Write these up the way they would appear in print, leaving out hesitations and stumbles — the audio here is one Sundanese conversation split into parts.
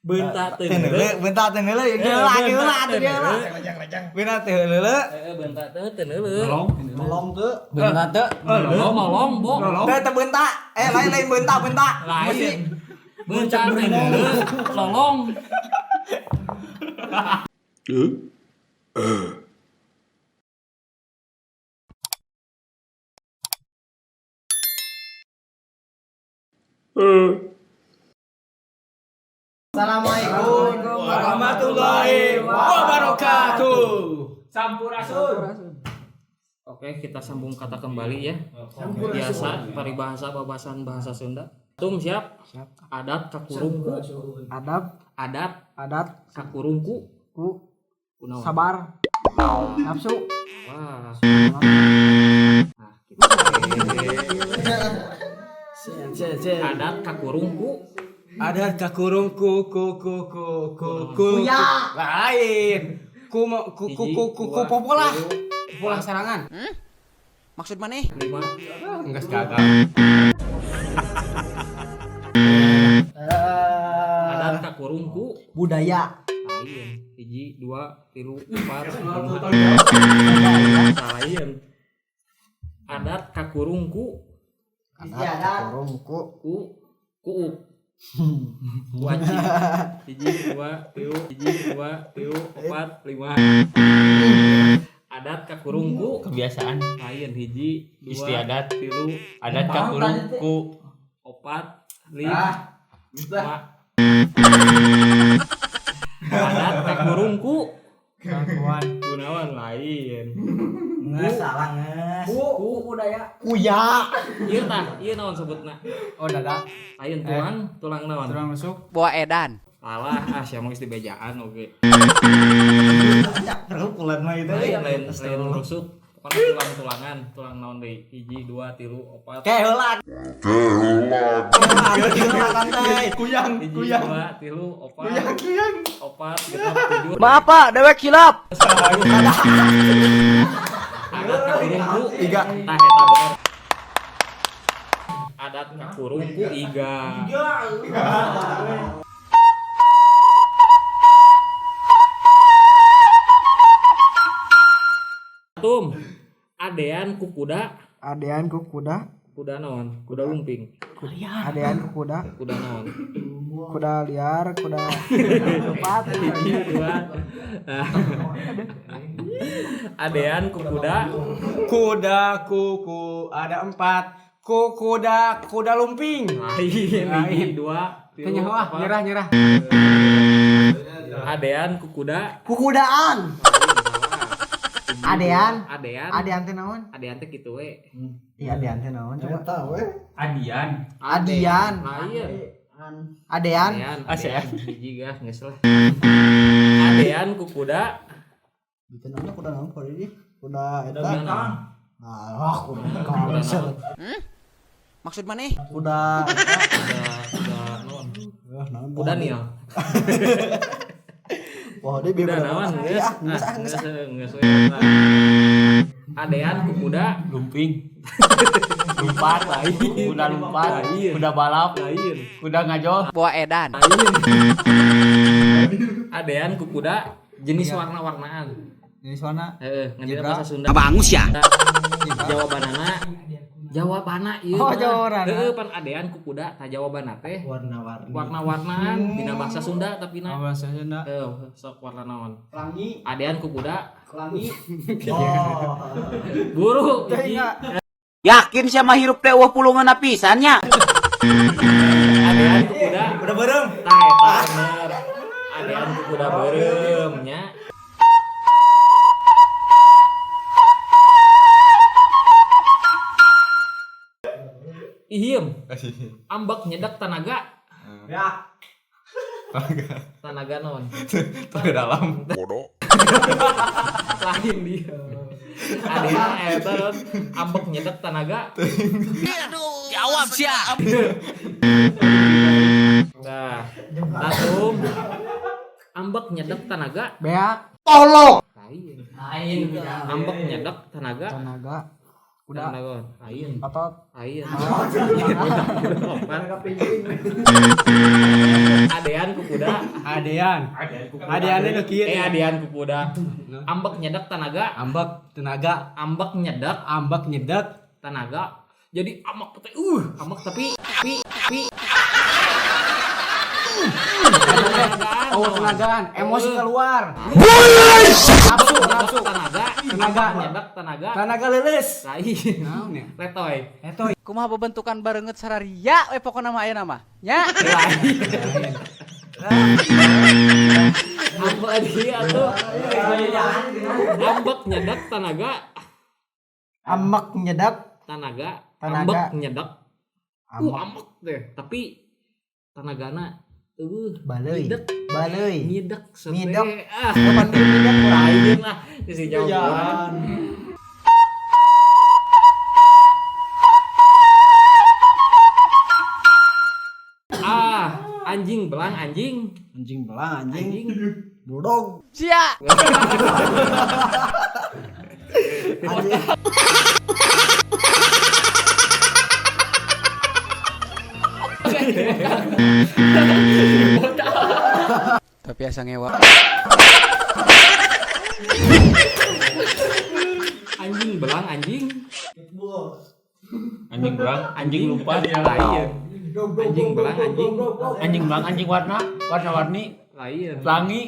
Beunta teu Teu neuleu, beunta teu neuleu, ya lah, kieu lah atuh dia lah. Beunta teu neuleu. Heeh, beunta teu teu neuleu. Melong teu. Beunta teu. Lolong, lolong, bo. Teu teu beunta. Eh, lain lain beunta, beunta. Lain. Beunta teu neuleu, lolong. Assalamualaikum warahmatullahi wabarakatuh. Sampurasun. Oke, kita sambung kata kembali ya. Biasa paribahasa babasan bahasa Sunda. Tum siap? Siap. Adat kakurungku. Adab, Adat adat, kakurungku. ku, Kunaon? sabar, nafsu. Wah. Nah, gitu. Adat kakurungku. Adat kakurung ku ku ku ku ku ku. Kuya. Lain. Ku mo- ku ku ku ku ku popolah. Popolah sarangan. Maksud mana? Lima. Enggak gagal. Adat kakurungku. Budaya. Lain. Hiji, dua, tilu, empat, lima. Lain. Adat kakurungku. Adat kakurung ku. Ku kuuk. Ku anjing. Hiji, dua, tilu, hiji, dua, tilu, empat, lima. Adat kakurungku. Kebiasaan. Lain hiji, dua, Istiadat. tilu, Adat kakurung ku opat, lima. Adat kakurungku. Kelakuan. Gunawan lain. Nges salah nges. Ku budaya. Kuya. Ieu tah, ieu naon sebutna? Oh, dada. Lain tulang, tulang naon? Tulang rusuk. Bawa edan. Alah, ah sia mah geus dibejaan oge. Terus pulan mah itu. Lain lain lain rusuk. Pokoknya tulang-tulangan, tulang naon deui? Hiji, dua, tilu, opat. Oke, heula. Heula santai. Kuyang, Hiji, dua, tilu, opat. kuyang. Opat, genep, tujuh. Maaf Pak, dewek hilap. Adat kakurungku Iga. Tah eta bener. Adat kakurungku iga. Tum. Adean ku kuda, Adean ku kuda, kuda naon? Kuda lumping. adean ku kuda, Kuda naon? kuda liar, kuda cepat. Hiji, dua. Adean ku kuda, Kuda ku ada empat. Ku kuda kuda lumping. lain hiji, dua, tilu, Tanya wah, opat. nyerah nyerah. Adean ku kuda, Kukudaan. Adean. adean. Adean teh naon? Adean teh kitu we. Iya, adean teh naon coba. Adian. Adian. Lain. Adean. Adean, Asean. adean hiji gah geus lah. Adean ku kuda, Itu namanya kuda naon kuda ini? Kuda eta. kuda naon? Ah, kuda Kuda kanser. naon? Maksud mana? Kuda Kuda kuda naon? Eh, naon Kuda nil. Wah, dia Kuda naon geus? Ah, geus ah, geus ah. Geus we. Adean ku kuda Lumping. Lompat lain. Kuda lompat, Lain. kuda balap, Lain. kuda ngajol. Bawa edan. Lain. Adean ku kuda jenis warna-warnaan. Jenis warna. Heeh, ngan dina Zebra. bahasa Sunda. Bangus ya. Jawabanana jawabanna ieu. Oh, mah. jawabanana. Heeh, pan adean ku kuda tah jawabanna teh Warna-warni. warna-warnaan dina bahasa Sunda tapi na. Oh, bahasa Sunda. Heuh, sok warna naon? Pelangi, Adean ku kuda pelangi. Oh. buru hiji. Yakin sama hirup teh eueuh pulungan pisan nya. Adean ku kuda Udah beureum. tah eta bener. Adean ku kuda beureum nya. Ihiem. Ambek nyedak tanaga. Ya. Tanaga naon? Ke dalam. Lain dia. Adean eta naon? Ambek nyedak tanaga. Jawab sia. Nah, tatum. Ambek nyedek tanaga. Beak, Lain. Ambek nyedek tanaga. tenaga, Kuda. Naon? Lain. Otot. Lain. Opat. Adean ku kuda. Adean. Adean nu kieu. Eh adean ku kuda. Ambek nyedak tanaga. Ambek tenaga, Ambek nyedak ambek nyedek tanaga. Jadi amak teh amak tapi pi oh tenagaan, emosi keluar. Nafsu, nafsu. Tenaga, Tenaga. nyedak tenaga. Tenaga leuleus. Lain. Naon ya? Letoy. Letoy. Kumaha bebentukan bareungeut sararia we pokona mah aya nama. Nya. Lain. Ambek dia tuh. Ambek nyedak tenaga. Ambek nyedak Tenaga. Tenaga. Ambek nyedak. Ambek. Ambek teh. Tapi tenagana Baleuy. Nyedak. Baleuy. Nyedak sete. Nyedak. Ah. Kapan dia nyedak kurang? Lain lah. Di sini jauh kurang. Ah, anjing belang anjing. Anjing belang anjing. Anjing. Bulldog. Sia. Anjing. Tapi asa ngewa. Anjing belang anjing. Anjing belang, anjing lupa. Lain. Anjing belang anjing. Anjing belang, anjing warna, warna-warni, Lain. pelangi.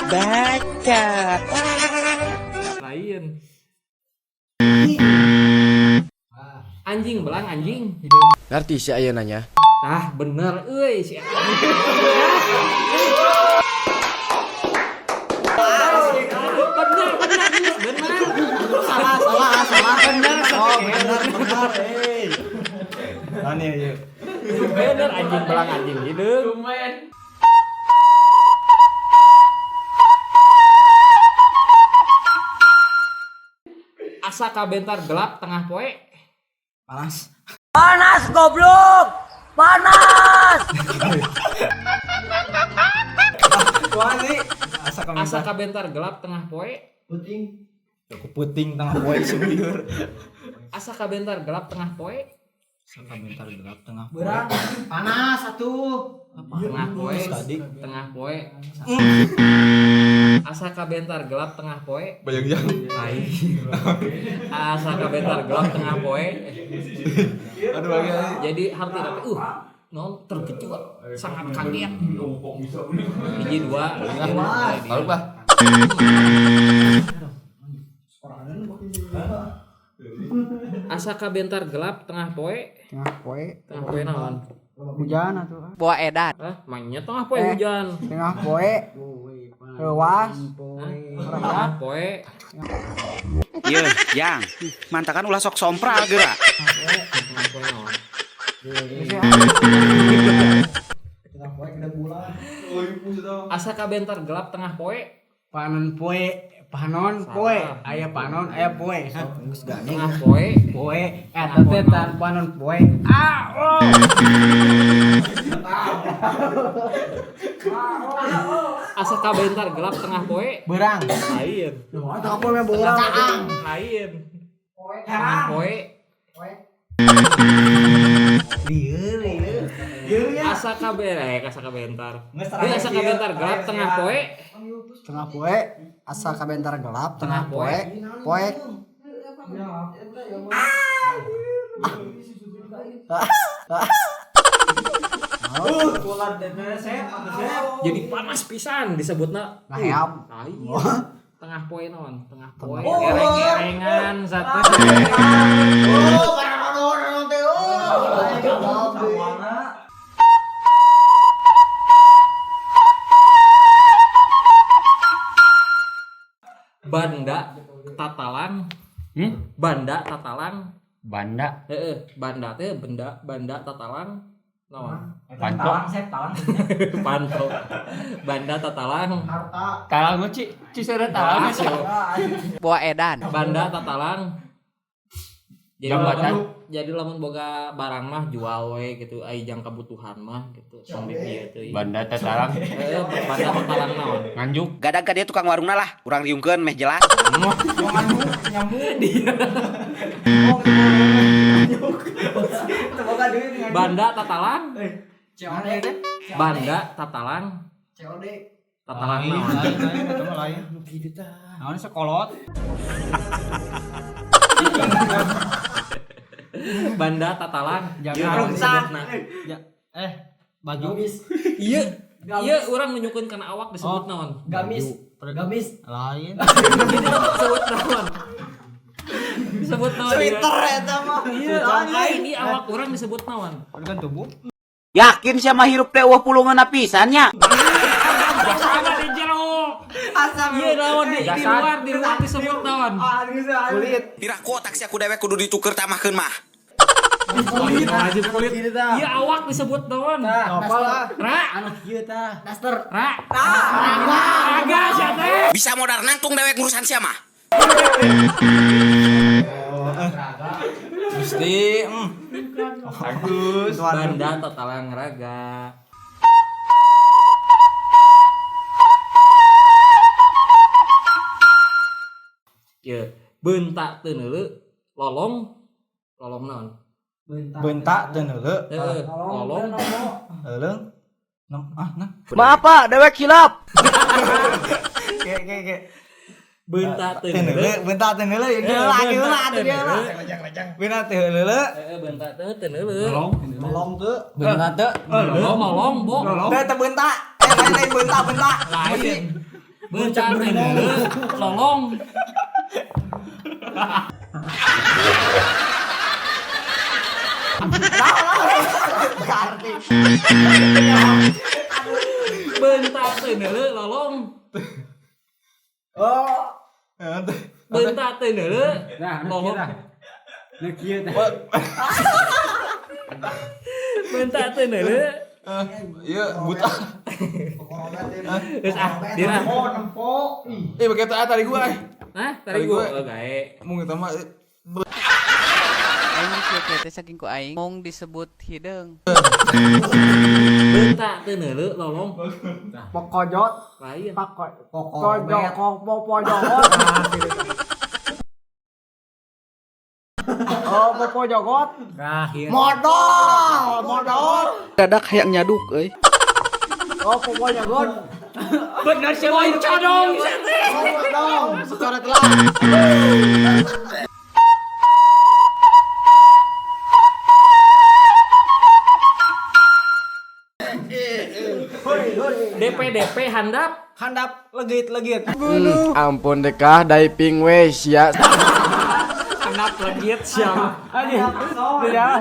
Baca. Lain. Anjing belang anjing. Ngerti sih ayo nanya. Tah bener euy si Bener bener bener. Salah salah salah bener. Oh bener bener. Aneh ya. Bener anjing belang anjing hideung. Asa kabentar gelap tengah poe. Panas. Panas goblok. Panas. Wah sih. Asa Asa kabentar. kabentar gelap tengah poe. Puting. Aku puting tengah poe sumbiur. Asa kabentar gelap tengah poe. Asa kabentar gelap tengah poe. Panas atuh. Tengah poe. Tadi. Tengah poe. Asa kabentar gelap tengah poe. Bayang jang. Lain. Asa kabentar gelap tengah poe. Aduh lagi. Jadi harti tapi non terkejut, sangat kaget. Hiji dua, Lalu bah. Asa kabentar gelap tengah poe, Tengah poe. tengah poe naon? Hujan atuh. Bawa edan. Hah, mainnya tengah poe hujan. Tengah poe. Rewas. Tengah poe. Yeuh, yang. Mantakan ulah sok sompral geura. Tengah poe naon? Tengah poe kena bulan. Asa kabentar gelap tengah poe, Panon poe, panon poe, aya panon, aya poe. Geus gane. tengah poe. Poe, eta teh tan panon poe. Ah, oh. Asa kabentar gelap tengah poe. Berang. Lain. Tengah poe mah berang. Lain. Tengah poe. Lieur lieur. Asa kabentar. Asa kabentar gelap tengah poe. Tengah poe asa kabentar gelap tengah poe. Poe. Jadi panas pisan disebutna. Nah, heam. Lain. Tengah poe naon? Tengah poe. Ereng-erengan satu. Banda tatalang. Banda tatalang. Banda, Heeh, banda teh benda, banda tatalang. Naon? panto. Panto. Banda tatalang. Talang nu ci, ci seureut talang. Bawa edan. Banda tatalang. Jadi Jambatan. Jadi lamun boga barang mah jual we gitu, ai jang kebutuhan mah gitu. Tong dikieu teuing. Banda tatalang. Heeh, banda tatalang naon? Nganjuk. Gadag ka dia tukang warungna lah, urang riungkeun meh jelas. Banda tatalang. COD teh. Banda tatalang. COD. Tatalang naon? Lain eta mah lain. Kitu tah. Naon sekolot? Banda tatalang. Jangan. Ieu naon disebutna? Baju. Ieu ieu urang nunjukeun kana awak disebut naon? Gamis. Gamis. Lain. Disebut naon? Disebut naon? Twitter eta mah. Iya, lain ieu awak urang disebut naon? Organ tubuh. Yakin sia mah hirup teh eueuh pulungeunna pisan nya. Sama di jero. Asam. Iya naon di luar disebut naon? Kulit. Piraku otak sia ku dewek kudu dituker tamahkeun mah. Wajib kulit. Iya awak disebut naon? Nopal ah. Ra, Anu kieu tah. Daster. ra. Raga sia teh. Bisa modar nangtung dewek ngurusan sia mah. Gusti, Agus. Banda tatalang raga. Ye, bentak teu neuleu, lolong lolong naon? Bentak teu neuleu. Heeh, lolong. Leuleung. Nem ah nah. Maaf Pak, dewek hilap. Ke ke ke. Bentak teu Teu neuleu. neuleu, bentak teu neuleu ya geula geula atuh dia lah. Bentak teu neuleu. Heeh, bentak teu neuleu. Tolong teu. Bentak teu. Lolong lolong bo. Teu teu bentak. Eh lain lain bentak bentak. Lain. Bentak teu neuleu, lolong. Bentak teu neuleu, lolong. Oh. Bentak teu neuleu, lolong. Nu kieu tah. Bentak teu neuleu. Iya, buta. Geus ah, dia. Eh, pakai tah tadi gua. Hah, tadi gua oh, gae. Mung eta mah Aing kieu teh saking ku aing mong disebut hideung. Bentak teu neuleu lolong. Pokojot, Lain. pokojot, popojogot. Oh, popojogot. Modal, modal. Dadak hayang nyaduk euy. Oh, popojogot. Bener sih lain codong. Modal. Secoret lah. DP DP handap. Handap legit legit. Ampun dekah diving we sia. Handap legit siapa? Anjing. Tidak.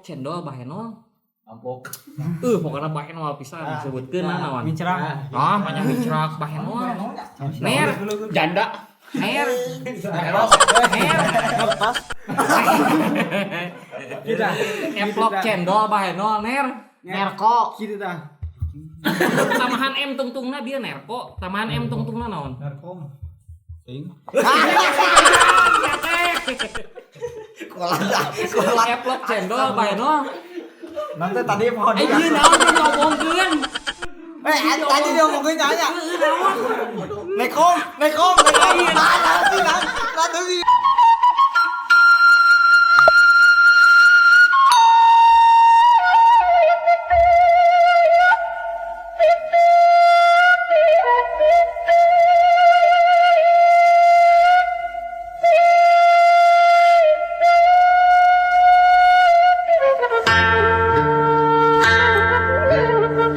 Cendol bahenol. Ampok. Pokoknya bahenol pisan disebutkeun naon. Mincrang. Ah, banyak mincrak bahenol. Ner, Janda. ner. Ner. Lepas. Kita. Emplok cendol bahenol ner. Nerko. Kitu tah. Tamahan M tungtungna dia nerko, tamahan M tungtungna naon? Narkom. Ting. Kolat. Emplok cendol bahenol. Nanti tadi mau Eh, ieu naon nu diomongkeun? Eh, tadi dia ngomongin nanya. Nekom, nekom, nekom. Nah, nah, nah, nah, nah,